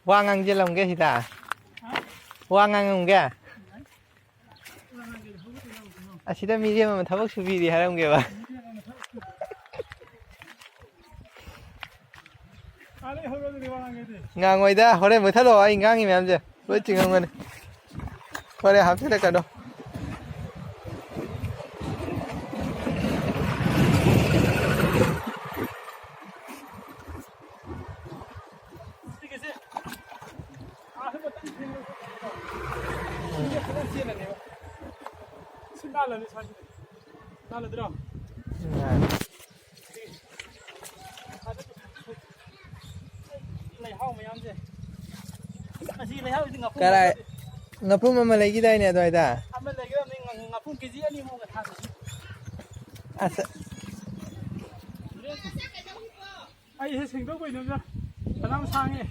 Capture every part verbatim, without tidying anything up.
ꯋꯥ ꯉꯥꯡꯁꯤꯜꯂꯝꯒꯦ ꯁꯤꯗ꯫ ꯋꯥ ꯉꯥꯡꯉꯝꯒꯦ꯫ ꯑꯁꯤꯗ ꯃꯤꯔꯦꯝ ꯑꯃ ꯊꯕꯛ ꯁꯨꯕꯤꯔꯤ ꯍꯥꯏꯔꯝꯒꯦꯕ꯫ ꯉꯥꯡꯉꯣꯏꯗ, ꯍꯣꯔꯦꯟ ꯃꯨꯠꯊꯠꯂꯣ, ꯑꯩ ꯉꯥꯡꯉꯤ ꯃꯌꯥꯝꯁꯦ ꯂꯣꯏ ꯆꯤꯡꯉꯝꯒꯅꯤ꯫ ꯍꯣꯔꯦꯟ ꯍꯥꯞꯆꯤꯜꯂꯛꯀꯅꯣ꯫ ꯂꯩꯍꯥꯎ ꯃꯌꯥꯝꯁꯦ꯫ ꯃꯁꯤ ꯂꯩꯍꯥꯎꯁꯤꯗꯤ ꯉꯥꯄ꯭ꯔꯨꯝ ꯀꯔꯥꯏ? ꯉꯥꯄ꯭ꯔꯨꯝ ꯑꯃ ꯂꯩꯈꯤꯗꯥꯏꯅꯦ ꯑꯗꯨꯋꯥꯏꯗ? ꯑꯃ ꯂꯩꯒꯗꯕꯅꯤ, ꯉꯥ-, ꯉꯥꯄ꯭ꯔꯨꯝ ꯀꯦ ꯖꯤ ꯑꯅꯤꯃꯨꯛ ꯊꯥꯡꯉꯤ꯫ ꯑꯁ꯫ ꯑꯩꯁꯦ ꯁꯦꯡꯗꯣꯛꯄꯩꯅꯣꯗ ꯐꯅꯌꯥꯝ ꯁꯥꯡꯉꯦ꯫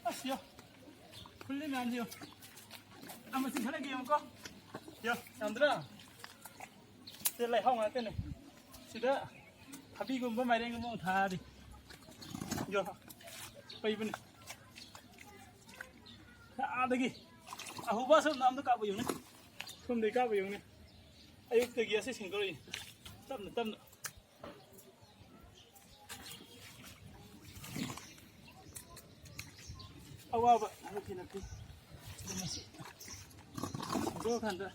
ꯑꯁ, ꯌꯣ꯫ ꯐꯨꯜꯂꯤ ꯃꯌꯥꯝꯁꯤ ꯌꯣ꯫ ꯑꯃꯁꯤ ꯈꯔ ꯌꯦꯡꯉꯨꯀꯣ꯫ ꯌꯣ, ꯆꯥꯟꯗ꯭ꯔ꯫ ꯁꯤꯗ ꯂꯩꯍꯥꯎ ꯉꯥꯛꯇꯅꯦ꯫ ꯁꯤꯗ ꯊꯕꯤꯒꯨꯝꯕ, ꯃꯥꯏꯔꯦꯟꯒꯨꯝꯕ ꯑꯃꯨꯛ ꯊꯥꯔꯗꯤ꯫ ꯌꯣ, ꯄꯩꯕꯅꯦ꯫ ꯑꯥꯗꯒꯤ ꯑꯍꯨꯕ ꯁꯣꯝꯗ ꯑꯝꯇ ꯀꯥꯞꯄ ꯌꯦꯡꯉꯨꯅꯦ꯫ ꯁꯣꯝꯗꯒꯤ ꯀꯥꯞꯄ ꯌꯦꯡꯉꯨꯅꯦ꯫ ꯑꯌꯨꯛꯇꯒꯤ ꯑꯁꯤ ꯁꯦꯡꯗꯣꯔꯛꯏ꯫ ꯇꯞꯅ, ꯇꯞꯅ꯫ ꯑꯋꯥꯕ ꯍꯟꯗꯛꯀꯤ ꯅꯠꯇꯦ꯫ ꯑꯗꯨꯝ ꯑꯁꯤ ꯁꯦꯡꯗꯣꯛꯑꯀꯥꯟꯗ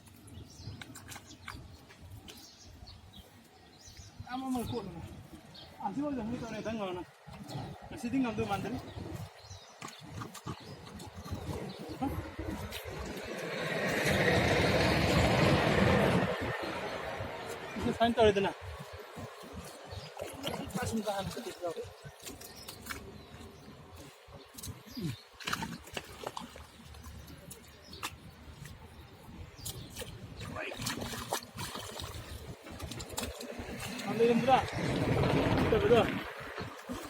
ꯑꯃꯃ ꯀꯣꯠꯂꯨꯅꯦ꯫ ꯑꯁꯤ ꯑꯣꯏꯅ ꯑꯃꯨꯛ ꯇꯧꯔꯦ, ꯅꯪ ꯉꯥꯎꯅ꯫ ꯉꯁꯤꯗꯤ ꯉꯝꯗꯧ ꯃꯥꯟꯗꯔꯦ꯫ ꯁꯨꯃꯥꯏꯅ ꯇꯧꯔꯦꯗꯅ꯫ ꯂꯩꯔꯝꯕ꯭ꯔꯥ? ꯅꯠꯇꯕꯗꯣ꯫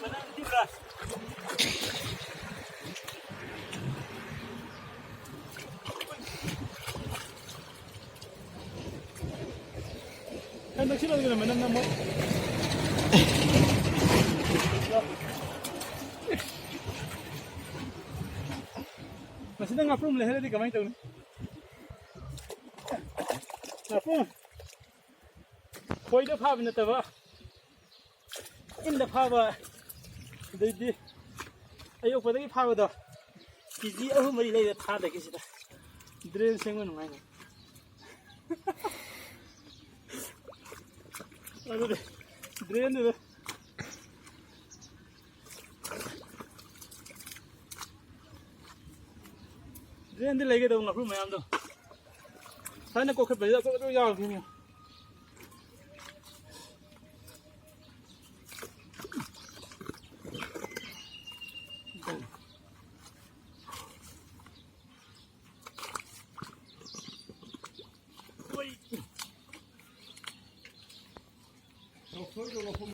ꯃꯅꯥ ꯅꯠꯇꯕ꯭ꯔꯥ? ꯈꯔ ꯅꯛꯁꯤꯜꯂꯛꯑꯣ, ꯃꯅꯝ ꯅꯝꯃꯣ꯫ ꯃꯁꯤꯗ ꯉꯥꯄ꯭ꯔꯨꯝ ꯂꯩꯍꯜꯂꯗꯤ ꯀꯃꯥꯏꯅ ꯇꯧꯅꯤ? ꯉꯥꯄ꯭ꯔꯨꯝ ꯈꯣꯏꯗ ꯐꯥꯕ ꯅꯠꯇꯕ, ꯏꯟꯗ ꯐꯥꯕ, ꯑꯗꯩꯗꯤ ꯑꯌꯣꯛꯄꯗꯒꯤ ꯐꯥꯕꯗꯣ, ꯀꯦ ꯖꯤ ꯑꯍꯨꯝ ꯃꯔꯤ ꯂꯩꯔ ꯊꯥꯗꯒꯤ ꯁꯤꯗ ꯗ꯭ꯔꯦꯟ ꯁꯦꯡꯕ ꯅꯨꯡꯉꯥꯏꯅꯤ꯫ ꯑꯗꯨꯗꯤ ꯗ꯭ꯔꯦꯟꯗꯨꯗ, ꯗ꯭ꯔꯦꯟꯗ ꯂꯩꯒꯗꯧꯕ ꯉꯥꯄ꯭ꯔꯨꯝ ꯃꯌꯥꯝꯗꯣ ꯊꯥꯏꯅ ꯀꯣꯛꯈꯠꯄꯁꯤꯗ ꯑꯩꯈꯣꯏ ꯂꯣꯏ ꯌꯥꯎꯈꯤꯅꯤ꯫